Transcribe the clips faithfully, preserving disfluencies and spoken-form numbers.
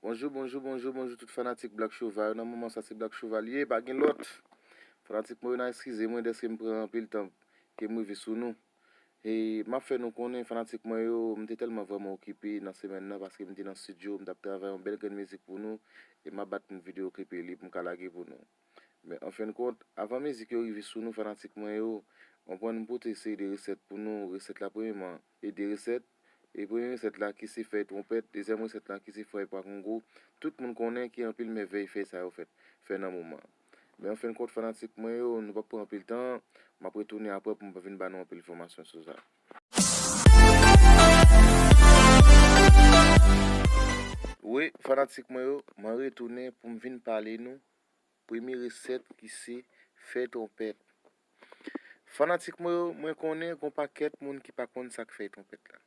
Bonjou, bonjou, bonjou, bonjou tout fanatik Black Chouva yo. Nan moman sa se Black Chouva l ye, pa gen lòt. Fanatik mwen yo, n a eskize mwen dèske m pran anpil tan ke m rive sou nou. E m ap fè nou konnen, fanatik mwen yo, m te tèlman vrèman okipe nan semèn nan paske m te nan estidyo, m t ap travay yon bèl grenn mizik pou nou, e m ap bat pou m videyo klip li pou m ka lage pou nou. Men anfendkont, avan mizik yo rive sou nou, fanatik mwen yo, w konprann, m pote seri de resèt pou nou. Resèt la, premyèman, e de resèt. E premye resèt la ki se fèy twonpèt, dezyèm resèt la ki se fèy pwa kongo. Tout moun konnen ki anpil mèvèy fèy sa yo fèt, fè nan moman. Men anfendkont, fanatik mwen yo, nou p ap pran anpil tan, m ap retounen apre pou m vin ba nou anpil enfòmasyon sou sa. Wi, fanatik mwen yo, mwen retounen pou m vin pale nou premye resèt ki se fèy twonpèt. Fanatik mwen yo, mwen konnen gon pakèt moun ki pa konn sa k fèy twonpèt la.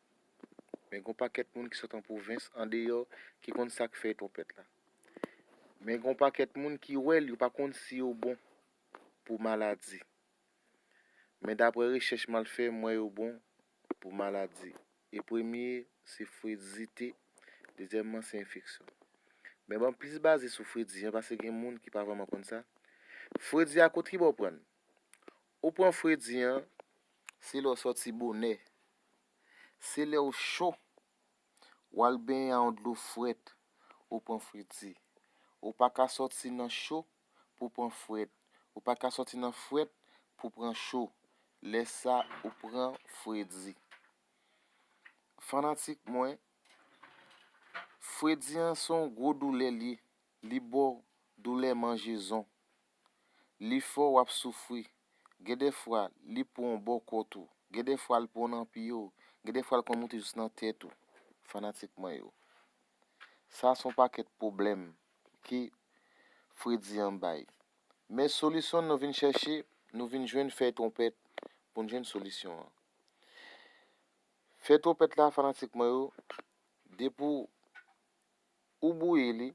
Men gon pakèt moun ki sot an pwovens, andeyò, ki konn sa k fèy twonpèt la. Men gon pakèt moun ki wè l, yo pa konn si yo bon pou maladi. Men daprè rechèch m al fè, m wè yo bon pou maladi. E premye, se fredizite, dezyèmman, se enfeksyon. Men ban m plis baze sou fredi an, paske gen moun ki pa vrèman konn sa. Fredi a, kot ki bò w pran l? Ou pran fredi an, se lè w sòti bonè. Se lè w cho, w al benyen a yon dlo frèt, ou pran fredi. Ou pa ka sòti nan cho pou pran frèt. Ou pa ka sòti nan frèt pou pran cho. Lè sa, ou pran fredi. Fanatik mwen, fredi an se yon gwo doulè li ye. Li ba w doulè manjezon. Li fè w ap soufri. Gen de fwa, li pran w bò kò tou. Gen de fwa, l pran w nan pye w. Gen de fwa, l konn moute jis nan tèt ou. Fanatik mwen yo. Sa se yon pakèt pwoblèm ke fredi an bay. Men solisyon nou vin chèche, nou vin jwenn fèy twonpèt pou n jwenn solisyon an. Fèy twonpèt la, fanatik mwen yo, depi w bouyi li,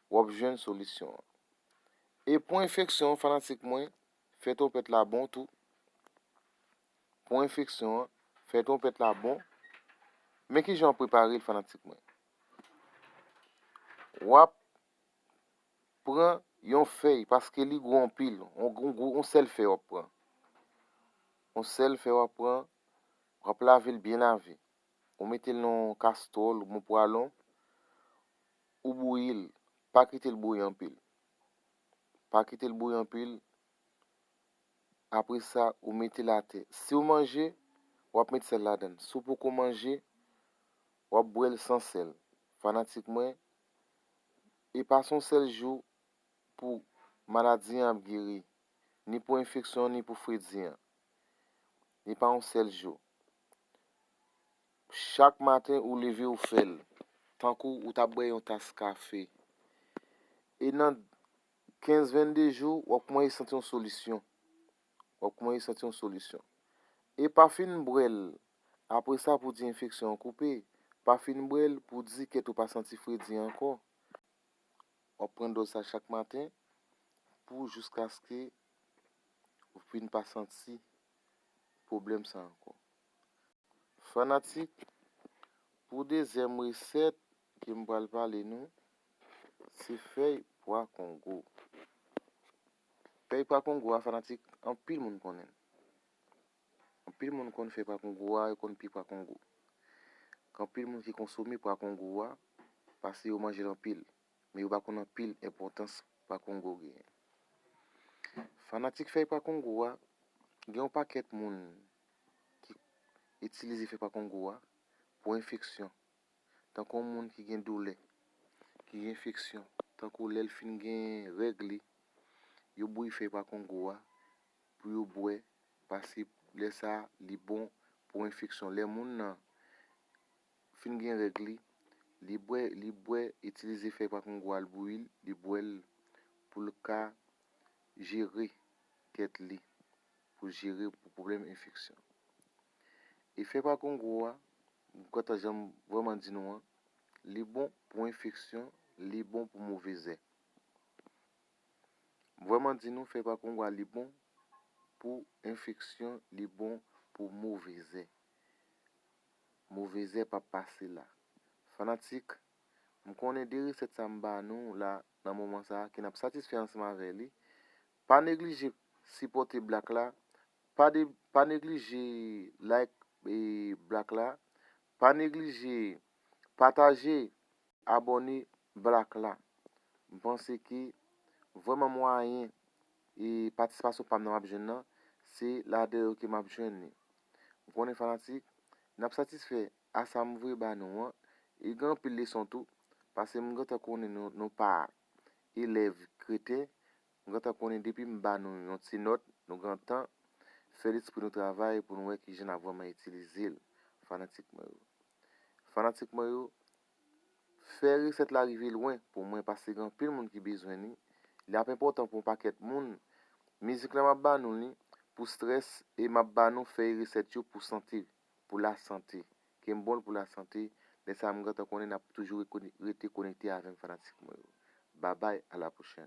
w ap jwenn solisyon an. E pou enfeksyon an, fanatik mwen, fèy twonpèt la bon tou. Pou enfeksyon an, fèy twonpèt la bon. Men kijan w prepare l, fanatik mwen. W ap pran yon fèy, paske li gwo anpil. Yon, yon, yon sèl fèy w ap pran. Yon sèl fèy w ap pran, w ap lave l byen lave. Ou mete l nan yon kastwòl, yon pwalon, ou bouyi l. Pa kite l bouyi anpil. Pa kite l bouyi anpil. Apre sa, ou mete l atè. Si w manje, w ap met sèl ladan l. Si w poko manje, w ap bwè l san sèl. Fanatik mwen, e pa se yon sèl jou pou maladi an ap geri, ni pou enfeksyon an, ni pou fredi an. Li pa yon sèl jou. Chak maten ou leve, ou fè l, tankou ou t ap bwè yon tas kafe. E nan kenz, vennde jou, w ap kòmanse santi yon solisyon. W ap kòmanse santi yon solisyon. E pa fin bwè l, apre sa pou di enfeksyon an koupe. Pa fin bwè l pou di kèt ou pa santi fredi ankò. W ap pran dòz sa chak maten pou jiskaske ou fin pa santi pwoblèm sa ankò. Fanatik, pou dezyèm resèt ke m pral pale nou, se fèy pwa kongo. Fèy pwa kongo a, fanatik, anpil moun konnen l. Anpil moun konn fèy pwa kongo a, yo konn pi pwa kongo. Gen anpil moun ki konsome pwa kongo a, paske yo manje l anpil. Men yo pa konn anpil enpòtans pwa kongo genyen. Fanatik fèy pwa kongo a, gen yon pakèt moun ki itilize fèy pwa kongo a pou enfeksyon. Tankou yon moun ki gen doulè, ki gen enfeksyon, tankou lè l fin gen règ li, yo bouyi fèy pwa kongo a pou yo bwè, paske lè sa a, li bon pou enfeksyon. Lè moun nan fin gen règ li, li bwè, li bwè, itilize fèy pwa kongo a, l bouyi l, li bwè l pou l ka jere tèt li, pou jere pou pwoblèm enfeksyon. E fèy pwa kongo a, m kontan jan m vrèman di nou an, li bon pou enfeksyon, li bon pou move zè. M vrèman di nou, fèy pwa kongo a, li bon pou enfeksyon, li bon pou move zè. Move zè p ap pase la. Fanatik, M konnen de resèt sa m ba nou la nan moman sa a, ke n ap satisfè ansanm avè li. Pa neglije sipòte Black la, pa de, pa neglije like, e, Black la, pa neglije pataje, abòne Black la. M panse ke vrèman mwayen e patisipasyon pa m nan m ap jwenn nan, se ladan yo ke m ap jwenn li. M konnen fanatik, n ap satisfè a sa m voye ba nou an, e gen anpil leson tou, paske m gentan konnen nou, nou pa elèv kreten, m gentan konnen depi m ba nou yon ti nòt, nou gentan fè lespri nou travay pou nou wè kijan n ap vrèman itilize l, fanatik mwen yo. Fanatik mwen yo, fè resèt la rive lwen pou mwen, paske gen anpil moun ki bezwen li. Li ap enpòtan pou yon pakèt moun. Mizik la m ap ba nou li pou strès, e m ap ba nou fèy resèt yo pou sante, pou lasante. Ke m bon l pou lasante. Lè sa a m gentan konnen n ap toujou reko-, rete konekte avè m, fanatik mwen yo. Babay, a la pwochèn.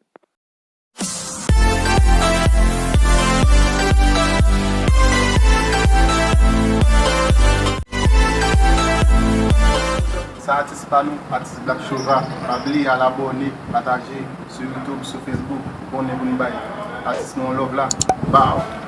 Sa atis pa nou, atis Black Chova. Pa bliye al abòne, pataje sou YouTube, sou Facebook. Konnen pou n bay atis nou yon love la. Bow!